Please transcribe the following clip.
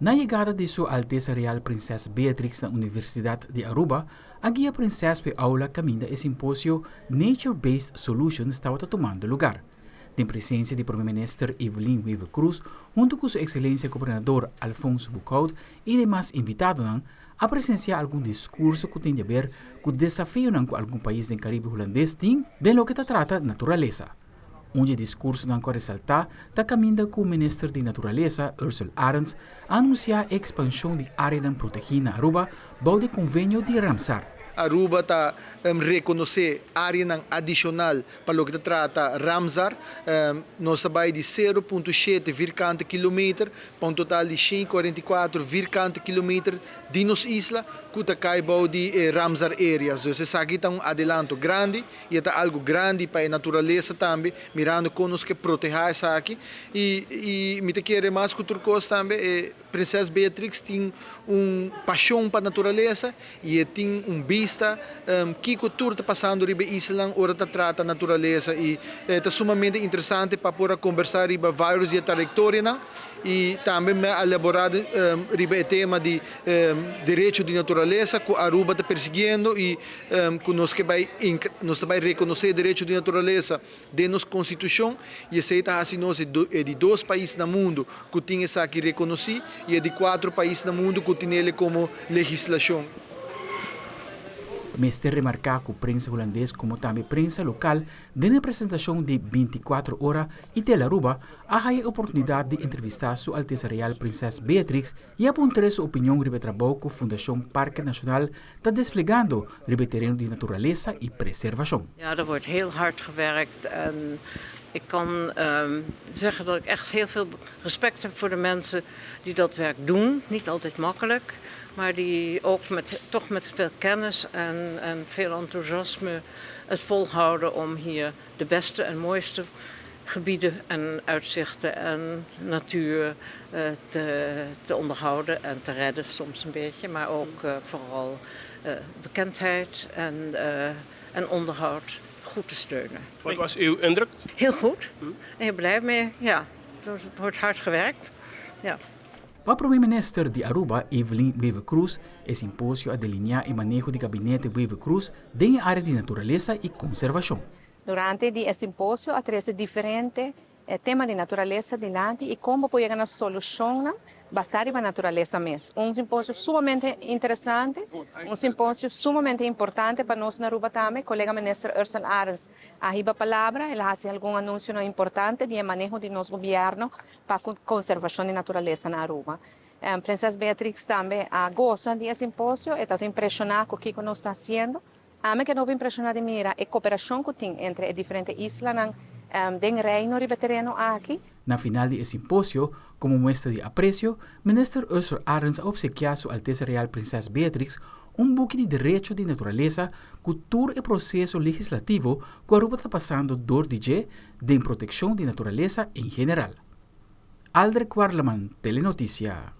Na yegada di Su Altesa Real Prinses Beatrix na Universidad di Aruba, a guia Prinses p'e aula caminda e simposio Nature Based Solutions tabata tumando lugar. Den presencia di Prome Minister Evelyn Wever-Croes hunto cu Su Excelencia Gobernador Alfonso Boekhoudt y demas invitadonan, a presencia algun discurso cu tin di haber cu desafionan cu algun pais den Caribe Hulandes tin den loke ta trata naturalesa. Un di e discursonan cu a resalta ta caminda cu Minister di Naturalesa, Ursell Arends, a anuncia e expansion di areanan protegi na Aruba bou di convenio di Ramsar. Aruba ta reconoce areanan adicional pa loke ta trata Ramsar. Nos ta bai di 0.7 vierkante kilometer pa un total di 144 vierkante kilometer di nos isla ku ta kai bou di e Ramsar areas. Dus esaki ta un adelanto grandi i e ta algu grandi pa e naturalesa tambe, mirando kon nos ke protehá esaki. I i mi ta kere mas ku tur kos tambe e Prinses Beatrix tin un pashon pa naturalesa i e tin un bista kiko tur ta pasando riba e islanan ora ta trata naturalesa i ta sumamente interesante pa por a kombersá riba vários di e trayektorianan i tambe mi a elaborá riba e tema di derecho di naturalesa ku Aruba ta persiguiendo i ku nos ke bai nos ta bai rekonosé derecho di naturalesa den nos konstitushon i esei ta hasi nos e di dos pais na mundu ku tin esaki rekonosí i e di kuatro pais na mundu ku tinele komo legislashon. Mester remarká ku prensa hulandes komo tambe prensa lokal den e presentashon di 24 ora i Telearuba a haya e oportunidat di entrevistá Su Altesa Real Prinses Beatrix i a puntr'é su opinion riba e trabou ku Fundashon Parke Nashonal ta desplegando riba e tereno di naturalesa i preservashon. Ja, er wordt heel hard gewerkt en ik kan zeggen dat ik echt heel veel respect heb voor de mensen die dat werk doen. Niet altijd makkelijk, maar die ook met, toch met veel kennis en, en veel enthousiasme het volhouden om hier de beste en mooiste gebieden en uitzichten en natuur te, te onderhouden en te redden soms een beetje, maar ook vooral bekendheid en, en onderhoud goed te steunen. Wat was uw indruk? Heel goed. Heel blij mee. Ja, er wordt hard gewerkt. Ja. Pa Prome Minister di Aruba, Evelyn Wever-Croes, e simposio a delinea e maneho di Gabinete Wever-Croes den e area di naturalesa y conservacion. Durante di e simposio a trece diferente tema di naturalesa dilanti y con bo por yega na solucionnan basa riba naturalesa mes. Un simposio sumamente interesante, un simposio sumamente importante pa nos na Aruba tambe. Colega Minister Ursell Arends a hiba palabra, el a haci algun anuncionan importante di e maneho di nos gobierno pa cu conservacion di naturalesa na Aruba. Prinses Beatrix tambe a goza di e simposio, e ta impresiona cu kico nos ta haciendo. Ami keda hopi impresiona di mira e cooperacion cu tin entre e diferente islanan den Reino riba e tereno aki. Na final di e simposio, como muestra di aprecio, Minister Ursell Arends a obsekia Su Altesa Real Prinses Beatrix un buki di derecho di naturalesa cu tur e proceso legislativo cu Aruba ta pasando door di dje den proteccion di naturalesa en general. Aldrich Warleman, Telenoticia.